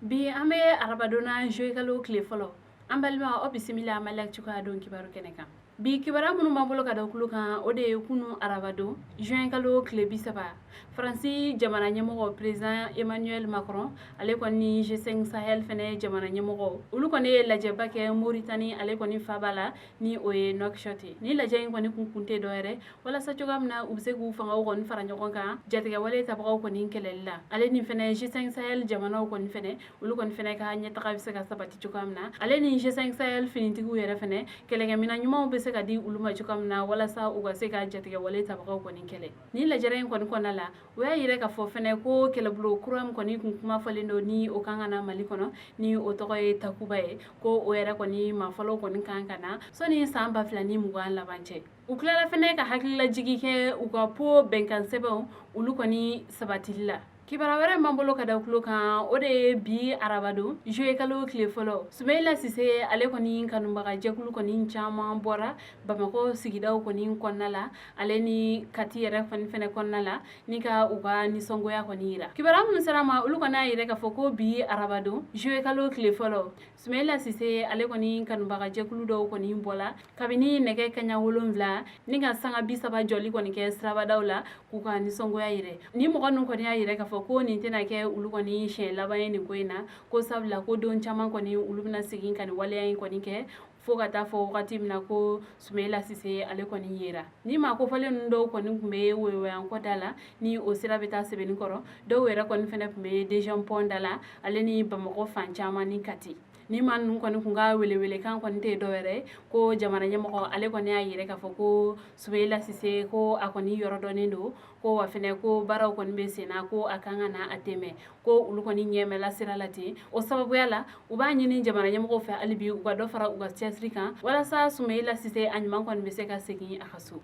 Bi an bɛ arabadon na, juillet kalo tile fɔlɔ. An balima, aw bisimila Mali Actu ka don kibaru kɛnɛ kan. Bi kibaruya minnu b'an bolo ka da tulo kan, o de ye kunu arabadon, juin kalo tile 30, Faransi jamana ɲɛmɔgɔ, président Emmanuel Macron, ale kɔni G5 Sahel fɛnɛ jamana ɲɛmɔgɔ, olu kɔni ye lajɛba kɛ Moritani, ale kɔni faba la, ni o ye Nouakchott ye. Ni lajɛ in kɔni kun tɛ dɔwɛrɛ, walasa cogoya min na u bɛ se k'u fangaw kɔni fara ɲɔgɔn kan jatigɛwale tabagaw kɔni kɛlɛli la, ale ni fɛnɛ G5 Sahel jamanaw kɔni fɛnɛ, olu kɔni fɛnɛ ka ɲɛtaga bɛ se ka sabati cogoya min na, ale ni G5 Sahel finitigiw yɛrɛ fɛnɛ, kɛlɛkɛminɛn ɲumanw bɛ se ka di olu ma cogoya min na, walasa u ka se ka jatigɛwale tabagaw kɔni kɛlɛ. Ni lajɛrɛ in kɔni kɔnɔna la, u y'a yira k'a fɔ fɛnɛ ko kɛlɛbolo kura min kɔni kun kuma fɔlen don, ni o kan ka na Mali kɔnɔ, ni o tɔgɔ ye Takuba ye, ko o yɛrɛ kɔni maa fɔlɔw kɔni kan ka na sɔnni san 2020 laban cɛ. U tilala fɛnɛ ka hakililajigi kɛ u ka Pau bɛnkan sɛbɛnw, olu kɔni sabatili la. Kibaruya wɛrɛ m'an bolo ka da tulo kan, o de ye bi arabadon, juillet kalo tile fɔlɔ, Sumayila Sise, ale kɔni kanubaga jɛkulu kɔni caman bɔra Bamakɔ sigidaw kɔni kɔnɔna la, ale ni Kati yɛrɛ kɔni fɛnɛ kɔnɔna la, ni ka u ka nisɔngoya kɔni yira. Kibaruya minnu sera ma, olu kɔni y'a yira k'a fɔ ko bi arabadon, juillet kalo tile fɔlɔ, Sumayila Sise, ale kɔni kanubaga jɛkulu dɔw kɔni bɔla kabini nɛgɛ kaɲa 7 ni ka sanga 30 jɔli kɔni kɛ sirabadaw la k'u ka nisɔngoya yira. Ni mɔgɔ ninnu kɔni y'a yira k'a fɔ ko nin tɛna kɛ olu kɔni siɲɛ laban ye nin ko in na, ko sabula ko don caman kɔni olu bɛna segin ka nin waleya in kɔni kɛ, fo ka taa fɔ wagati min na ko Sumayila Sise, ale kɔni yera. Ni maa kofɔlen ninnu dɔw kɔni tun bɛ Woyowayankɔ da la, ni o sira bɛ taa Sebenikɔrɔ. Dɔw yɛrɛ kɔni fɛnɛ tun bɛ deuxième pont da la, ale ni Bamakɔ fan caman ni Kati. Ni maa ninnu kɔni kun ka welewelekan kɔni tɛ dɔwɛrɛ ye, ko jamana ɲɛmɔgɔ, ale kɔni y'a yira k'a fɔ ko Sumayila Sise, ko a kɔni yɔrɔ dɔnnen don, ko wa fɛnɛ ko baaraw kɔni bɛ sen na, ko a kan ka na a tɛmɛ, ko olu kɔni ɲɛmɛla sira la ten. O sababuya la, u b'a ɲini jamana ɲɛmɔgɔw fɛ hali bi u ka dɔ fara u ka cɛsiri kan, walasa Sumayila Sise a ɲuman kɔni bɛ se ka segin a ka so.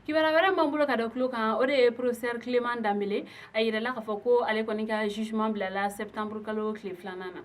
Kibaruya wɛrɛ m'an bolo ka da tulo kan, o de ye professeur Clément Dembélé. A yirala k'a fɔ ko ale kɔni ka jugement bilala septembre kalo tile 2nan na.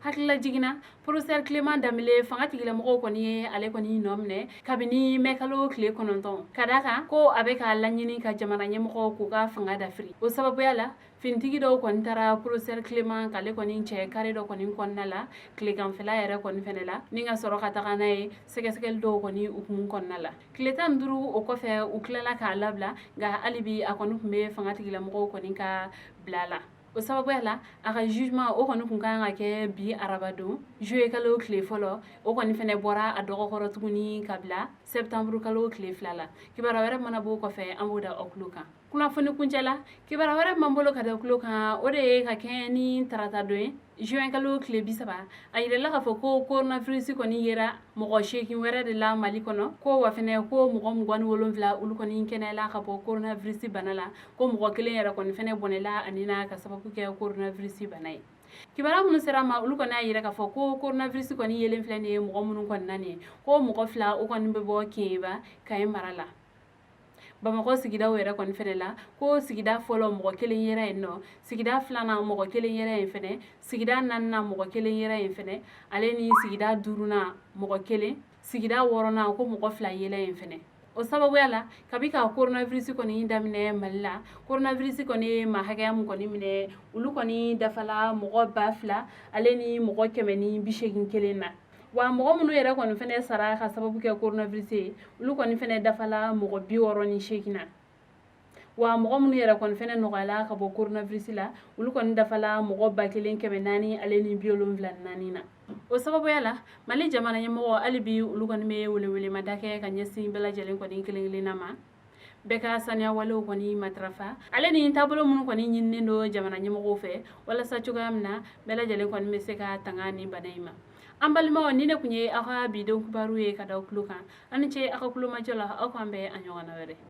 Hakilila jiginna, professeur Clément Dembélé, fanga tigilamɔgɔw kɔni ye ale kɔni nɔ minɛ kabini mɛ kalo tile 9, ka da kan ko a bɛ ka laɲini ka jamana ɲɛmɔgɔw k'u ka fanga dafiri. O sababuya la, finitigi dɔw kɔni taara professeur Clément k'ale kɔni cɛ kare dɔ kɔni kɔnɔna la tileganfɛla yɛrɛ kɔni fɛnɛ la, ni ka sɔrɔ ka taga n'a ye sɛgɛsɛgɛli dɔw kɔni hukumu kɔnɔna la. Tile 15 o kɔfɛ, u tilala k'a labila, nka hali bi a kɔni tun bɛ fanga tigilamɔgɔw kɔni ka bila la. O sababuya la, a ka jugement o kɔni kun kan ka kɛ bi arabadon, juillet kalo tile fɔlɔ, o kɔni fɛnɛ bɔra a dɔgɔkɔrɔ tuguni ka bila septembre kalo tile 2 la. Kibaruya wɛrɛ mana b'o kɔfɛ, an b'o da aw tulo kan kunnafoni kuncɛ la. Kibaruya wɛrɛ m'an bolo ka da tulo kan, o de ye ka kɛɲɛ ni tarata don ye, juin kalo tile 30, a yirala k'a fɔ ko coronavirus kɔni yera mɔgɔ 8 wɛrɛ de la Mali kɔnɔ, ko wa fɛnɛ ko mɔgɔ 27, olu kɔni kɛnɛyala ka bɔ coronavirus bana la, ko mɔgɔ kelen yɛrɛ kɔni fɛnɛ bɔnɛla ani na ka sababu kɛ coronavirus bana ye. Kibaruya minnu sera ma, olu kɔni y'a yira k'a fɔ ko coronavirus kɔni yelen filɛ nin ye mɔgɔ minnu kɔni na nin ye, ko mɔgɔ 2, o kɔni bɛ bɔ Keyeba, Kayi mara la. Bamakɔ sigidaw yɛrɛ kɔni fɛnɛ la, ko sigida fɔlɔ, mɔgɔ kelen yera yen nɔ, sigida filanan, mɔgɔ kelen yera yen fɛnɛ, sigida naaninan, mɔgɔ kelen yera yen fɛnɛ, ale ni sigida duurunan, mɔgɔ kelen, sigida wɔɔrɔnan, ko mɔgɔ 2 yela yen fɛnɛ. O sababuya la, kabi ka coronavirus kɔni daminɛ Mali la, coronavirus kɔni ye maa hakɛya min kɔni minɛ, olu kɔni dafala mɔgɔ 2000 ale ni mɔgɔ 181 na. Wa mɔgɔ minnu yɛrɛ kɔni fɛnɛ sara ka sababu kɛ coronavirus ye, olu kɔni fɛnɛ dafala mɔgɔ 68 na. Wa mɔgɔ minnu yɛrɛ kɔni fɛnɛ nɔgɔyala ka bɔ coronavirus la, olu kɔni dafala mɔgɔ 1474 na. O sababuya la, Mali jamana ɲɛmɔgɔ, hali bi olu kɔni bɛ welewelemada kɛ ka ɲɛsin bɛɛ lajɛlen kɔni kelen kelenna ma, bɛɛ ka saniya walew kɔni matarafa, ale ni taabolo minnu kɔni ɲininen don jamana ɲɛmɔgɔw fɛ, walasa cogoya min na bɛɛ lajɛlen kɔni bɛ se ka tanga ni bana in ma. An balimaw, ni ne tun ye aw ka bi don kibaru ye ka da tulo kan. Aw ni ce aw ka kulomajɔ la. Aw k'an bɛn a ɲɔgɔnna wɛrɛ.